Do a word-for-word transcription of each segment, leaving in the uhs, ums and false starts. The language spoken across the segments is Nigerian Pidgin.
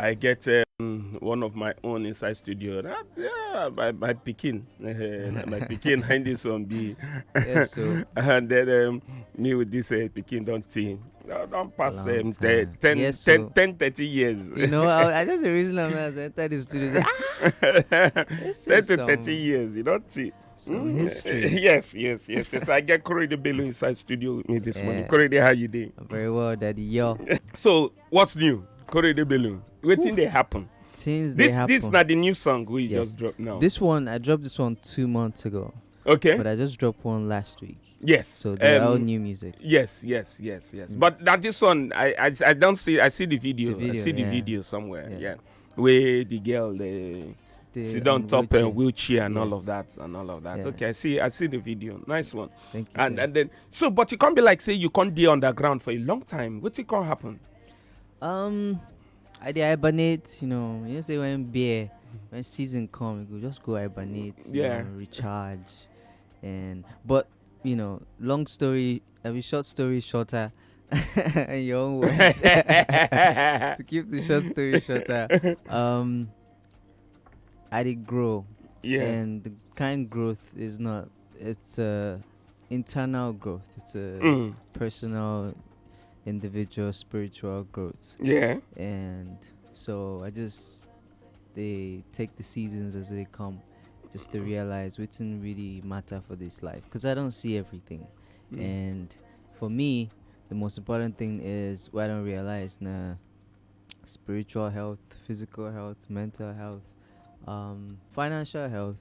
I get um, one of my own inside studio. That, yeah, my, my pikin. My pikin behind this one be. Yes, so And then um, me with this uh, pikin don't team. I don't pass Long them time. 10, Yes, 10, so- 10, 30 years. You know, I, I just the reason I'm enter the studio. Say, ah, this 10 is to some- 30 years. You don't see. Some history. Yes, yes, yes, yes. I get Corey the Bello inside studio with me this morning. Yeah. Corey, how you doing? Very well, Daddy. Yo, So, what's new? Corey the Bello. Wetin dey happen? things they This happen. this na the new song we Yes. just dropped now. This one I dropped this one two months ago, Okay. But I just dropped one last week. Yes. So they're all Um, new music. Yes, yes, yes, yes. Mm. But that this one, I, I, I don't see. I see the video. The video, I see the yeah. video somewhere. Yeah. Yeah. Where the girl they The, sit down um, top and wheelchair. Wheelchair and all Yes. of that and all of that. Yeah. Okay, I see. I see the video. Nice one. Thank you. And sir. and then so, but you can't be like say you can't be on the ground for a long time. What it can happen? Um, I dey hibernate. You know, you know say when beer, when season come, you go just go hibernate. You Yeah. know, recharge, and but you know, long story. I mean, short story shorter. In your own words. To keep the short story shorter, um, I did grow, Yeah. and the kind growth is not. It's a internal growth. It's a Mm. personal, individual, spiritual growth, Yeah. and so I just they take the seasons as they come, just to realize what's really matter for this life. Cause I don't see everything, Mm. and for me, the most important thing is what I don't realize now: spiritual health, physical health, mental health, um, financial health,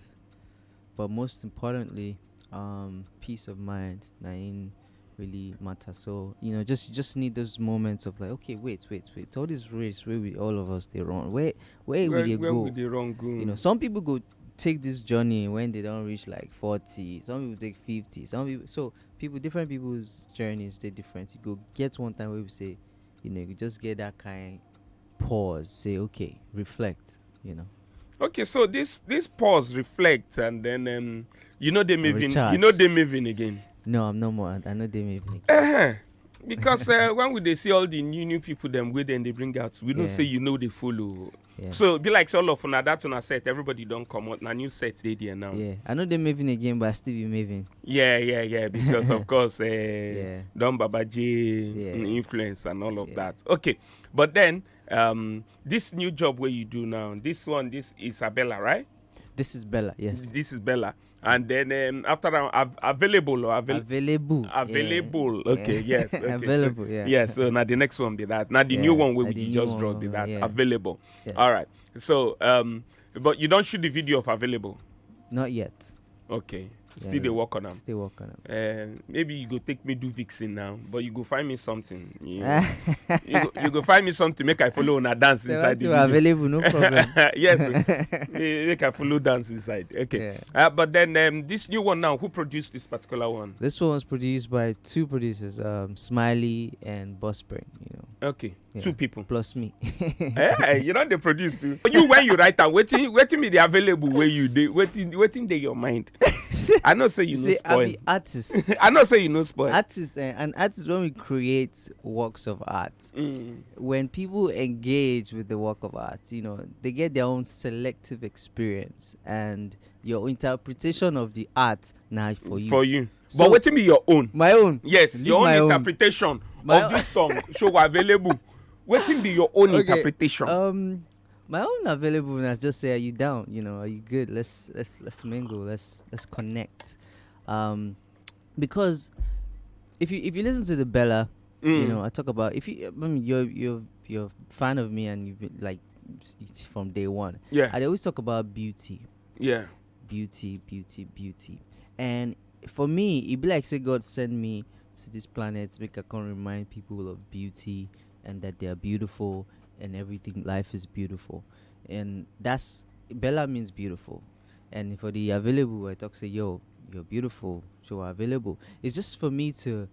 but most importantly, um, peace of mind. Na in really matter. So you know, just just need those moments of like, okay, wait, wait, wait. All this race where we all of us they run. Where where, Where, we dey where go? we dey run go? You know, some people go take this journey when they don't reach like forty. Some people take fifty. Some people, so people, different people's journeys they different. You go get one time where we say, you know, you just get that kind pause. Say, okay, reflect. You know. Okay, so this this pause, reflect, and then um, you know they moving. Recharge. You know they moving again. No, I'm no more. I know they may be. Uh-huh. Because uh, when we they see all the new new people them with them they bring out, we don't Yeah. say you know they follow. Yeah. So be like all of una that una set, everybody don't come out. Now new set they there now. Yeah, I know they maving again, but I still be maving. Yeah, yeah, yeah. Because of course, uh, Yeah. Don Baba J Yeah. influence and all of Yeah. that. Okay, but then um, this new job where you do now, this one, this Isabella, right? This is Bella, yes. This is Bella. And then um, after I'm av- available or avail- Available. yeah. available. Okay, Yeah. Yes. Okay, so- Available, yeah. Yeah, so now the next one be that. Now the Yeah, new one where na we the new just one, dropped be uh, that yeah. available. Yeah. All right. So um, but you don't shoot the video of available. Not yet. Okay. Still Yeah, they yeah. work on them. Still working on. Uh, maybe you go take me do vixen now, but you go find me something. You, you, go, you go find me something. Make I follow on a dance They inside want the to video. Available, no problem. Yes, sir. Eh, make I follow dance inside. Okay. Yeah. Uh, but then um, this new one now, who produced this particular one? This one was produced by two producers, um, Smiley and Boss Brain. You know, Okay, Yeah. two people. Plus me. Eh, you know they produce too. You when you write am, waiting, waiting me the available where you dey, waiting, waiting dey your mind. I know say you know See, I spoil. Be artist. I know say you know spoil. Artist, eh, an artist, when we create works of art, Mm. when people engage with the work of art, you know, they get their own selective experience, and your interpretation of the art now for you. For you. So- But waiting be your own. My own. Yes, Leave your own my own. Interpretation My of own. This song show available. Waiting be your own Okay, interpretation. Um, my own available. And I just say, are you down? You know, are you good? Let's let's let's mingle. Let's let's connect. Um, because if you if you listen to the Bella, you Mm. know, I talk about, if you, I mean, you're you're you're a fan of me and you've been like, it's from day one. Yeah. I always talk about beauty, Yeah. beauty, beauty, beauty. And for me, it be like say God sent me to this planet to make I can remind people of beauty and that they are beautiful and everything. Life is beautiful, and that's, Bella means beautiful. And for the available, I talk say, yo, you're beautiful, so we're available. It's just for me to,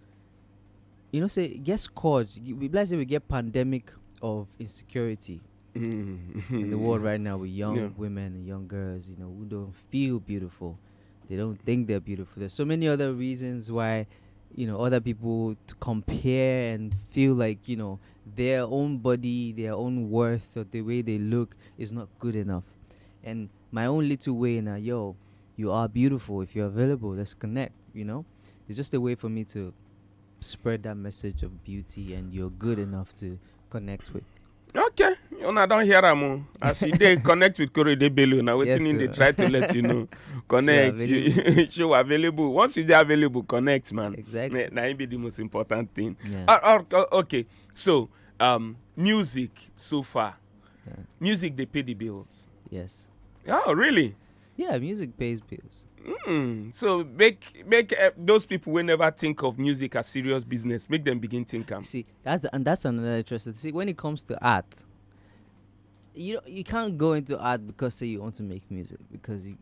you know, say get scourge. We like say we get pandemic of insecurity Mm. in the world right now with young Yeah. women and young girls, you know, who don't feel beautiful. They don't think they're beautiful. There's so many other reasons why you know, other people to compare and feel like, you know, their own body, their own worth, or the way they look is not good enough. And my own little way now, yo, you are beautiful. If you're available, let's connect, you know? It's just a way for me to spread that message of beauty and you're good enough to connect with. Okay, una don hear am o. As you dey connect with Korede Bello, na wetin Yes, him dey sir. Try to let you know. Connect, Show you- show available. Once you dey available, connect, man. Exactly. Na him be the most important thing. Yeah. Uh, uh, uh, okay, so um, music so far, Yeah. music dey pay the bills. Yes. Oh, really? Yeah, music pays bills. Mm. So make make uh, those people wey never think of music as serious business, make them begin think am. See, that's and that's another interesting. See, when it comes to art, you know, you can't go into art because say you want to make music because you,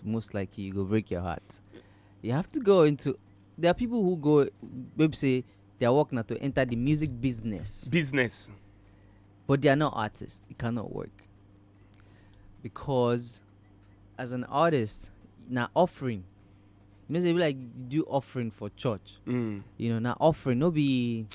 most likely you go break your heart. You have to go into. There are people who go, maybe say their work now to enter the music business, Business. But they are not artists. It cannot work because as an artist, now offering, you know, they be like do offering for church. Mm. You know, now offering no be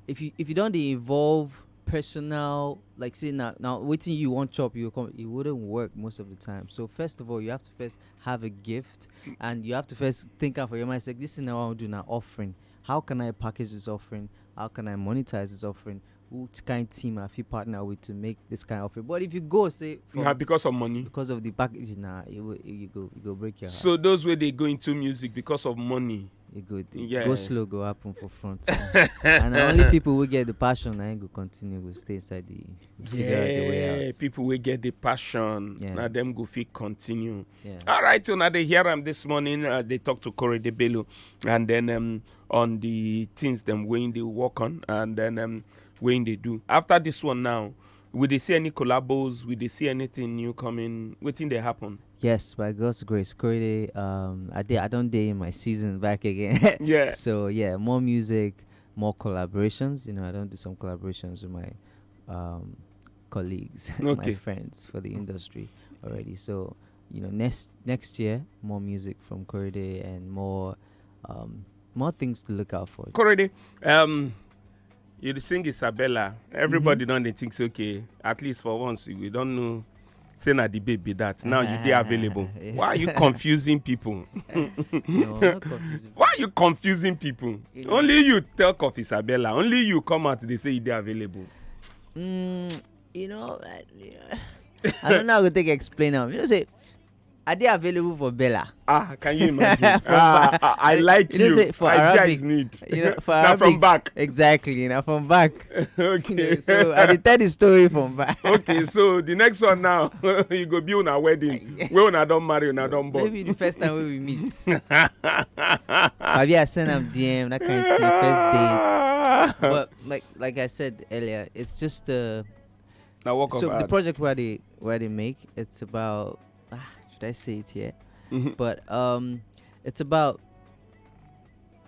if you if you don't involve personal, like say now now waiting you want chop you come, it wouldn't work most of the time. So first of all, you have to first have a gift, and you have to first think out for your mind, like, this thing I want to do now offering. How can I package this offering? How can I monetize this offering? Which kind of team I feel partner with to make this kind of offering? But if you go say from, Na because of money. Because of the package, nah, you will- you go you go break your heart. So those wey dey go into music because of money. You go Yeah. Go slow go happen for front. And na only people who get the passion, I go continue, go stay inside the figure out the way Yeah, out. People wey get the passion, Yeah. Na them go fit continue. Yeah. All right, so now they hear am this morning. Uh, they talk to Korede Bello, and then um, on the things them when they work on, and then um, when they do. After this one now, will they see any collabos? Will they see anything new coming? Wetin dey happen? Yes, by God's grace, Korede, um, I did I don't day in my season back again. Yeah. So yeah, more music, more collaborations. You know, I don't do some collaborations with my um, colleagues, my Okay. Friends for the industry already. So you know, next next year, more music from Korede and more um, more things to look out for. Korede, um, you dey sing Isabella. Everybody Mm-hmm. Don't they think say, okay, at least for once we don't know. Say na the babe be that. Now you dey available. Yes. Why are you confusing people? No, not confusing. Why are you confusing people? You know. Only you talk of Isabella. Only you come out. They say you dey available. Mm, you know, I, I don't know how to take explain now. You know, say, are they available for Bella? Ah, can you imagine? From ah, back. I, I like You you. know, say for Aisha Arabic, is need. You know, for Na from Arabic, back. Exactly, now from back. Okay. So I dey tell the story from back. Okay, so the next one now, you go be on a wedding. Where una don marry, una don born. Maybe the first time we meet. Maybe I send am D M, that kind of thing, first date. But like like I said earlier, it's just uh Now walk so of the art. Project where they where they make, it's about, ah, should I say it here? Mhm. But um, it's about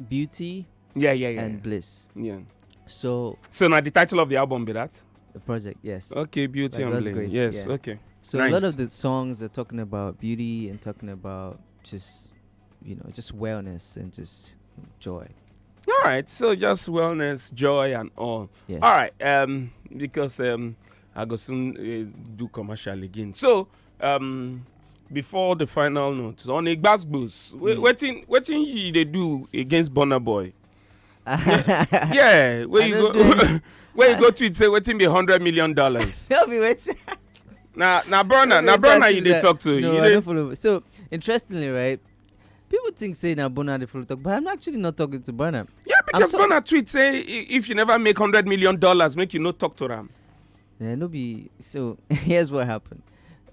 beauty Yeah, yeah, yeah. and yeah. Bliss. Yeah. So So now the title of the album be that? The project, yes. Okay, beauty By and God's Bliss. grace, Yes. Yeah. Okay. So a lot Nice. Of the songs are talking about beauty and talking about just, you know, just wellness and just joy. All right. So just wellness, joy, and all. Yeah. All right. Um, because um, I go soon uh, do commercial again. So um, before the final note on Igbasgbos, wh- Mm. wetin wetin you dey do against Burna Boy? Yeah, where I you don't go? do Where you go tweet say wetin be hundred million dollars? Tell me what. Na na Burna, na Burna you dey talk to. No, You I dey- don't follow. So interestingly, right? People think say na Burna dey follow talk, but I'm actually not talking to Burna. Yeah, because so- Burna tweet say i- if you never make hundred million dollars, make you no talk to am. Yeah, no be so. Here's what happened.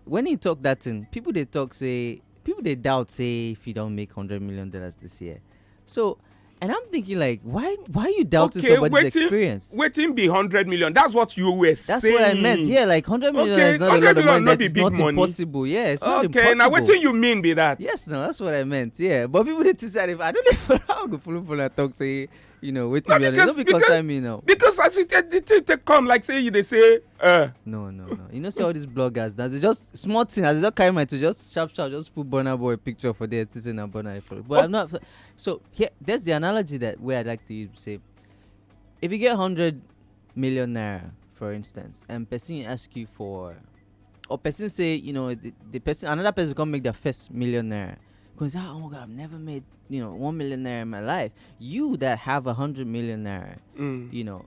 When he talk that thing, people they talk say people they doubt say if he don't make hundred million dollars this year. So, and I'm thinking like, why why you doubting Okay, somebody's wetin- experience? Wetin be hundred million? That's what you were That's saying. What I meant. Yeah, like hundred million Okay, is not a lot hundred of million money. No That be is big not money. Impossible. Yeah, it's not Okay, now impossible. Wetin you mean be that? Yes, no, that's what I meant. Yeah, but people they decide if I don't know how go follow follow talk say You know, wetin be honest, no be concern me now. Because as it the thing take come like say you dey say uh, No, no, no. You know, see all these bloggers. That's just small thing. As they just carry my to just sharp, sharp, just put Burna Boy picture for there, to say na Burna Boy. But I'm not. So here, there's the analogy that where I'd like to use to say, if you get hundred million naira, for instance, and person ask you for, or person say, you know, the, the person, another person come make their first million naira, because ah, oh my God, I've never made, you know, one million naira in my life. You that have a hundred million naira, mm, you know,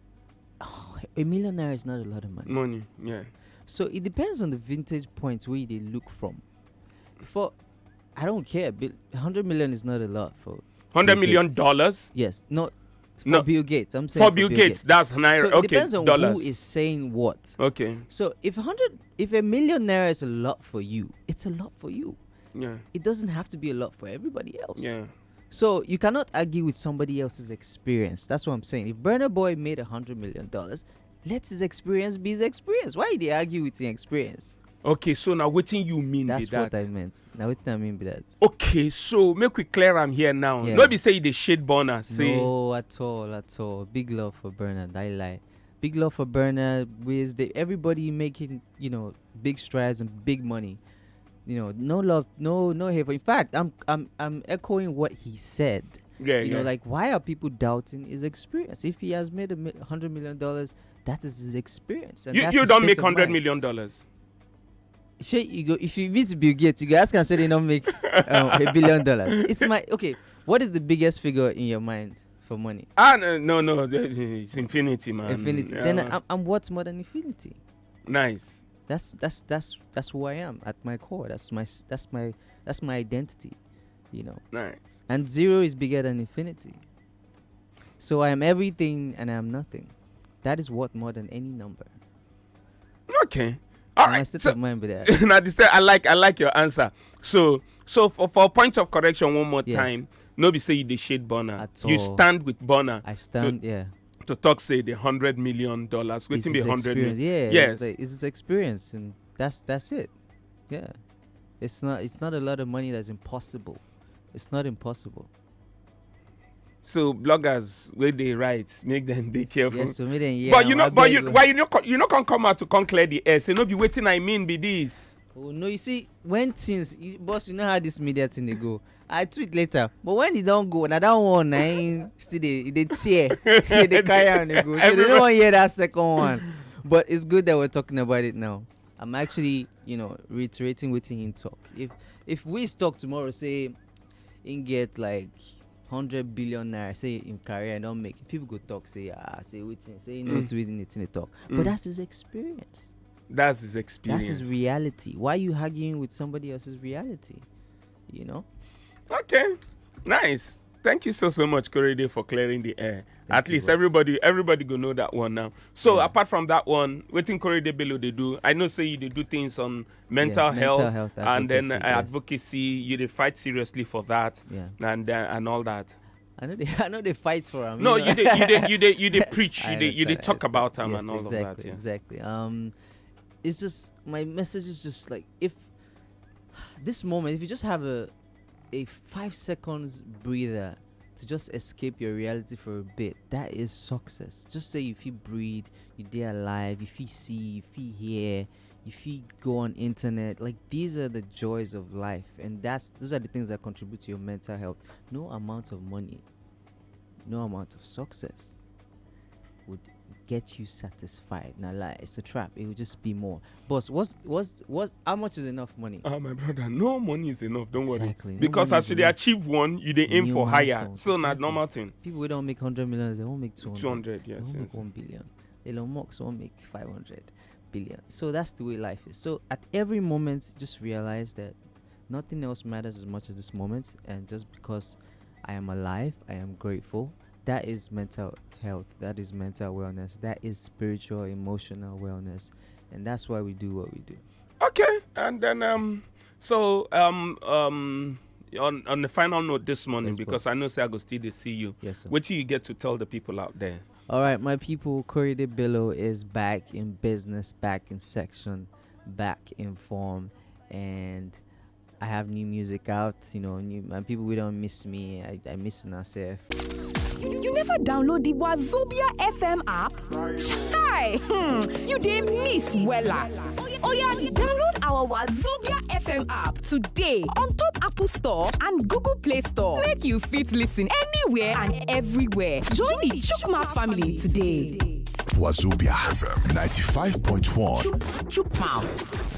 a million naira is not a lot of money. Money, yeah. So it depends on the vintage point where they look from. For, I don't care, but hundred million is not a lot for Hundred Bill million Gates. Dollars. Yes, not for No. Bill Gates. I'm saying For Bill Gates, that's naira. So it Okay, depends on dollars. Who is saying what. Okay. So if hundred, if a million naira is a lot for you, it's a lot for you. Yeah. It doesn't have to be a lot for everybody else. Yeah. So you cannot argue with somebody else's experience. That's what I'm saying. If Burna Boy made a hundred million dollars, let his experience be his experience. Why they argue with his experience? Okay, so now wetin you mean That's be that? What I meant. Now what I mean by that. Okay, so make we clear am here now. Yeah. No be say you dey shade Burna, say No, at all, at all. Big love for Burna. I lie. Big love for Burna. With the everybody making, you know, big strides and big money. You know, no love, no no hate. In fact, I'm I'm I'm echoing what he said. Yeah, You know, yeah. Like, why are people doubting his experience? If he has made a mi- hundred million dollars, that is his experience. And you that's you his don't state make of hundred mind. Million dollars. Shey you go, if you meet Bill Gates, you go ask and say they don't make um, a billion dollars. It's my okay. What is the biggest figure in your mind for money? Ah, no, no, no, it's infinity, man. Infinity. Yeah. Then I'm, I'm what's more than infinity? Nice. That's that's that's that's who I am at my core. That's my s- that's my that's my identity. You know. Nice. And zero is bigger than infinity. So I am everything and I am nothing. That is what more than any number. Okay. All And my right. state So, of mind be that. now this I like I like your answer. So so for, for point of correction one more Yes. Time, no be say you dey shade Burna. At You all. Stand with Burna. I stand, yeah. To talk say the hundred million dollars. It's Wetin be his hundred experience. million? Yeah, Yes. It's, like, it's his experience, and that's that's it. Yeah, it's not it's not a lot of money that's impossible. It's not impossible. So bloggers where they write, make them be careful. Yes, so me then, yeah. But you know, I but beg you why you no co- you no come come out to come clear the air? Say no be wetin I mean be this. Oh no, you see, when things, you, boss, you know how this media thing they go. I tweet later, but when they don't go, now that one, I still they they tear, they carry on they go. So they don't want to hear that second one. But it's good that we're talking about it now. I'm actually, you know, reiterating what he talk. If if we talk tomorrow, say, in get like hundred billion naira, say in career, I don't make it. People go talk, say, ah, say waiting, say you know Mm. It's within it's in the talk. Mm. But that's his experience. That's his experience. That's his reality. Why are you arguing with somebody else's reality? You know? Okay, nice. Thank you so so much, Korede, for clearing the air. Thank At you, least boss. Everybody everybody go know that one now. So Yeah. Apart from that one, wetin Korede Bello they do? I know say you they do things on mental Yeah, mental health, health and then advocacy, uh, yes. Advocacy. You they fight seriously for that Yeah. and uh, and all that. I know they I know they fight for him. No, know? you they you they you they you they preach. I You they you they understand, talk I about understand. him Yes, and all exactly, of that. Yeah. Exactly. Um, it's just my message is just like, if this moment, if you just have a a five seconds breather to just escape your reality for a bit, that is success. Just say if you breathe, you dare alive, if you see, if you hear, if you go on internet, like, these are the joys of life, and that's those are the things that contribute to your mental health. No amount of money, no amount of success would get you satisfied. Now lie, it's a trap. It will just be more. Boss, what's what's what's how much is enough money? Ah, my brother, no money is enough. Don't worry. Exactly. No Because money as is you dey enough. achieve one, you dey aim New for higher. milestones, So na exactly. Normal thing. People who don't make hundred million, they won't make two hundred. Two hundred, They yes. won't make Yes. One billion. Elon Musk won't make five hundred billion. So that's the way life is. So at every moment, just realize that nothing else matters as much as this moment. And just because I am alive, I am grateful. That is mental health. That is mental wellness. That is spiritual, emotional wellness. And that's why we do what we do. Okay, and then um, so um um, on on the final note this morning, Yes, because boss. I know say I go still dey see you. Yes, sir. What do you get to tell the people out there? All right, my people, Corey De Billo is back in business, back in section, back in form, and I have new music out. You know, new, my people, we don't miss me. I, I miss myself. You never download the Wazobia F M app? Chai! Hmm, you dey miss wella. Oya, download our Wazobia F M app today on top Apple Store and Google Play Store. Make you fit listen anywhere and everywhere. Join the Chukmat family today. Wazobia F M ninety-five point one. Chukmouth.